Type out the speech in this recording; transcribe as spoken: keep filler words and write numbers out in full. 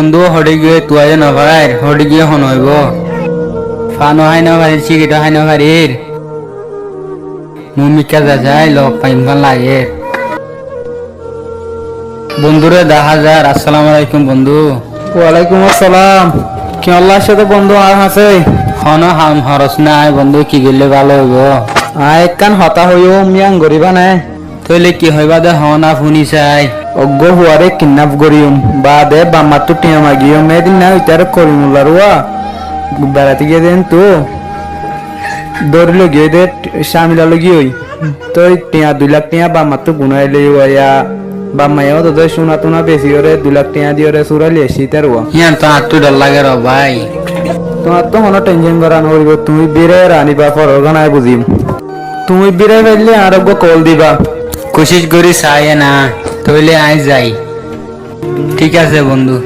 Bondú, hoçé giyé tuáiyo nofair, hoçé giyé hon óibo? Fano hái nofarir, cígito hái nofarir. Mumikká zasái lok faim fán lager. Bondúre daházar. Assalamu alaikum bondú. Walaikum assalam. Kiyólla aiccó de bondú añár hañsé? Honó ham horos nái bondú, ki goillé bála óibo? Aññí ekkán hotá hoiyúm, yían goríba né? Tóile ki hoibá de hoón, fúni sai. Eggúa fuaré kidnap goríyum, baade bafmattú thiañ magiyúm, édinna uitaré Korimullar uwá beraitó giyé de héntu dóri loi giyói de, cámila loi giyói. Tói thiañ dui lak thiañ bafmattú gunái loi uwá, bafmaye ódode cúna túna besiyoré dui lak thiañ diyoré súrai loi aiccí ítar uwá. Yíanttú añáttu dhor lager ó bái. Tuáñttú honó thension gorá noforibó, tuñí bíraiyóre aníba, foror gán aññí buziyúm. Tuñí bírai faillé añáre eggúa koól diba. Kucíc gorí saáiye na, tóile aññí zai. Thík asé bondú.